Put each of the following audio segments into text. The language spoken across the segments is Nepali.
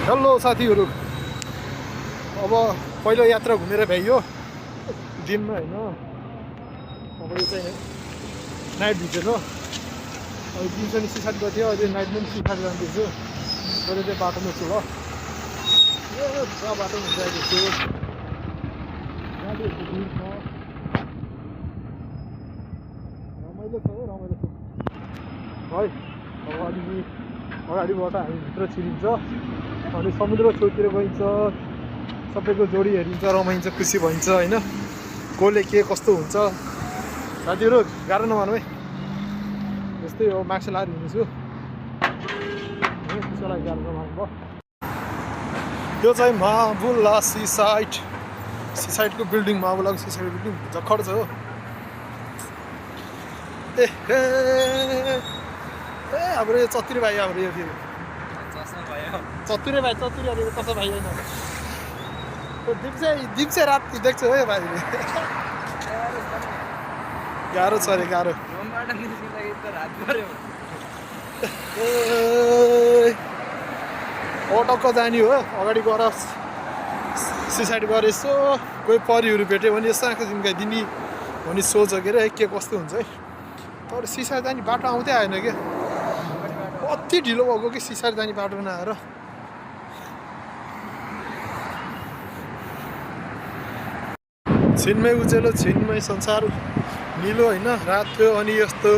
हेलो साथीहरू, अब पहिलो यात्रा घुमेर भ्याइयो दिनमा होइन। अब यो चाहिँ नाइट भिजन हो। अब दिन चाहिँ सिसाट गर्थ्यो, अहिले नाइटमा पनि सिसाट जाँदैछु। अहिले चाहिँ बाटोमा छु ल। बाटो हुन्छ अहिले छु, गाडीहरूको भिड छ, रमाइलो छ हो, रमाइलो छ है। अब अलिकति अगाडिबाट हामी भित्र छिरिन्छ अनि समुद्र छेउतिर गइन्छ, सबैको जोडी हेरिन्छ, रमाइन्छ, खुसी भइन्छ होइन। कसले के कस्तो हुन्छ साथीहरू गाह्रो नमान्नु है। यस्तै हो, माक्स लाएर हिँड्छु, त्यसको लागि गाह्रो नमान्नु भयो। यो चाहिँ महाबुला सिसाइडको बिल्डिङ, महाबुलाको सिसाइड बिल्डिङ जखड छ हो। ए हाम्रो यो चतुरे भाइ, हाम्रो यो फेरि चतुरे भाइ, चतुरे अरे कसो भाइ होइन, दिप्से राति देख्छ हो यो भाइले। गाह्रो छ अरे, गाह्रो। टक्क जाने हो, अगाडि गएर सिसाइड गएर यसो कोही परिहरू भेट्यो भने यसो आँखा झिम्काइदिने भन्ने सोच के अरे, के कस्तो हुन्छ है। तर सिसाइड जाने बाटो आउँदै आएन क्या, कति ढिलो भएको कि सिसाइड जाने बाटो नआएर। छिनमै उज्यालो, छिनमै संसार निलो होइन, रात थियो अनि यस्तो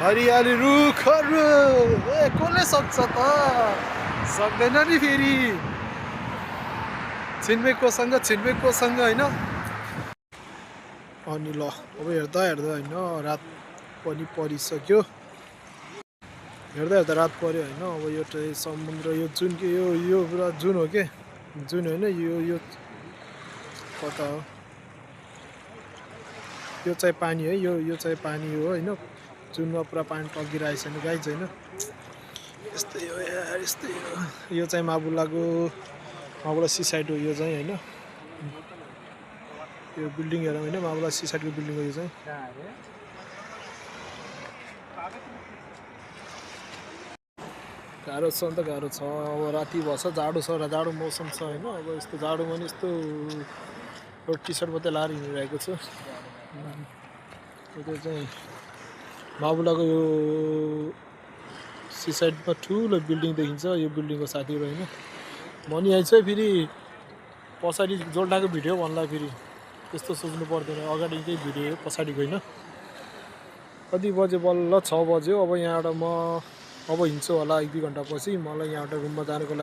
हरियाली रुखहरू। कसले सक्छ त, सक्दैन नि फेरि। छिनमै कोसँग होइन। अनि ल अब हेर्दा होइन, रात पनि परिसक्यो, हेर्दा रात पर्यो होइन। अब यो चाहिँ समुद्र, यो जुन के यो पुरा जुन हो के, जुन होइन, यो कता हो, यो चाहिँ पानी है, यो चाहिँ पानी हो होइन। जुनमा पुरा पानी टगिरहेको छैन गाइज होइन। यस्तै हो यार, यस्तै हो। यो चाहिँ महाबुला सिसाइड हो यो चाहिँ होइन। यो बिल्डिङ हेरौँ होइन, महाबुला सिसाइडको बिल्डिङ हो यो चाहिँ। गाह्रो छ नि त, गाह्रो छ। अब राति भएछ, जाडो छ, जाडो मौसम छ होइन। अब यस्तो जाडोमा नि यस्तो टी सर्ट मात्रै लाएर हिँडिरहेको छु। यो चाहिँ महाबुलाको यो सिसाइडमा ठुलो बिल्डिङ देखिन्छ, यो बिल्डिङको साथीहरू होइन। भनि आइछ फेरि पछाडि जोल्टाको भिडियो भन्ला, फेरि त्यस्तो सोच्नु पर्दैन, अगाडि चाहिँ भिडियो हो, पछाडिको होइन। कति बजे, बल्ल 6 बज्यो। अब यहाँबाट म अब हिँड्छु होला 1-2 घन्टा पछि। मलाई यहाँबाट रुममा जानुको